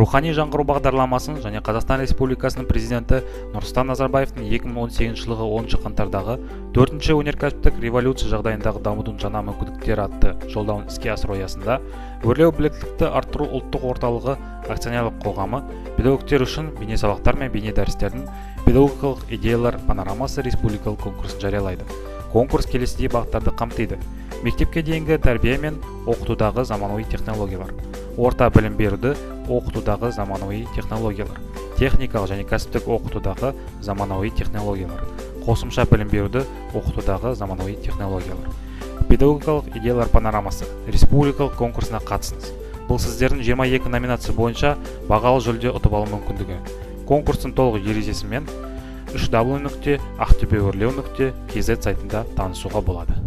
Рухани жаңғыру бағдарламасын және Қазақстан Республикасының президенті Нұрсұлтан Назарбаевтың 2018 жылғы 10 қаңтардағы 4-ші өнеркәсіптік революция жағдайындағы дамудың жаңа мүмкіндіктері атты жолдауын іске асыру аясында Өрлеу біліктілікті арттыру ұлттық орталығы акционерлік қоғамы педагогтер үшін бейнесабақтар мен бейнедәрістердің педагогикалық идеялар панорамасы республикалық конкурсын жариялайды. Конкурс келесідей бағыттарды қамтиды: мектепке дейінгі тәрбие мен оқытудағы заманауи технологиялар, орта білім беруді оқытудағы заманауи технологиялар, техникалық және кәсіптік оқытудағы заманауи технологиялар, қосымша білім беруді оқытудағы заманауи технологиялар. Педагогикалық идеялар панорамасы республикалық конкурсына қатысыңыз. Бұл сіздердің 22 номинация бойынша бағалы жүлде ұтып алу мүмкіндігі. Конкурстың толық ережесімен www.ақтөбеөрлеу.kz сайтында танысуға болады.